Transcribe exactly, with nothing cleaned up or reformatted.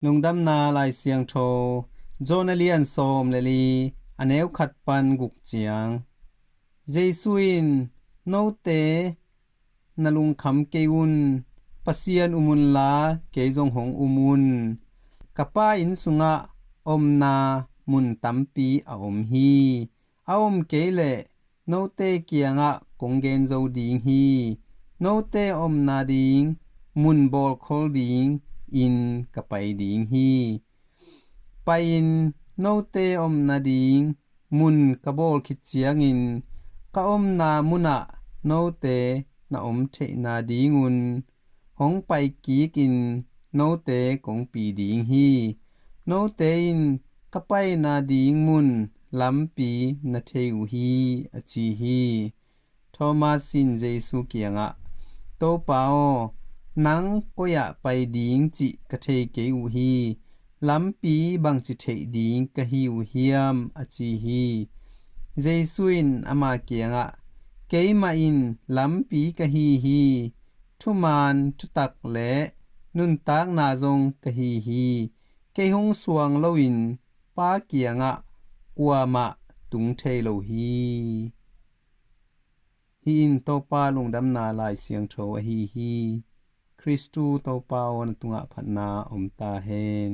Lungdamna Lai Siangtho, John a lian sawm le li, a neu khat pan guk ciang. Jesu in, "Note na lungkham kei un, Pasian um unla, kei zong hong um un. Ka Pa inn sungah omna mun tampi a om hi. A om kei leh note kiangah kong gen zo ding hi. Note omna ding mun bawlkhol ding in ka pai ding hi. Pai-in note omna ding mun ka bawl khit ciangin ka omna munah note na om theihna dingun hong pai kikin note kong pi ding hi. Note in ka paina ding mun lampi na thei uh hi," a ci hi. Thomas in Jesu kiangah, "Topa aw, nang koi-ah pai ding cih ka thei kei uh hi. Lampi bangci theih ding ka hi uh hiam?" a ci hi. Jesu in ama kiangah, "Keimah in lampi ka hi hi. Thuman thutak le nuntakna zong ka hi hi. Kei hong suang loin Pa kiangah kuamah tung thei lo hi." Hih in Topa lungdamna Lai Siangtho ahi hi. Khristu Topa aw, na tungah phatna om ta hen.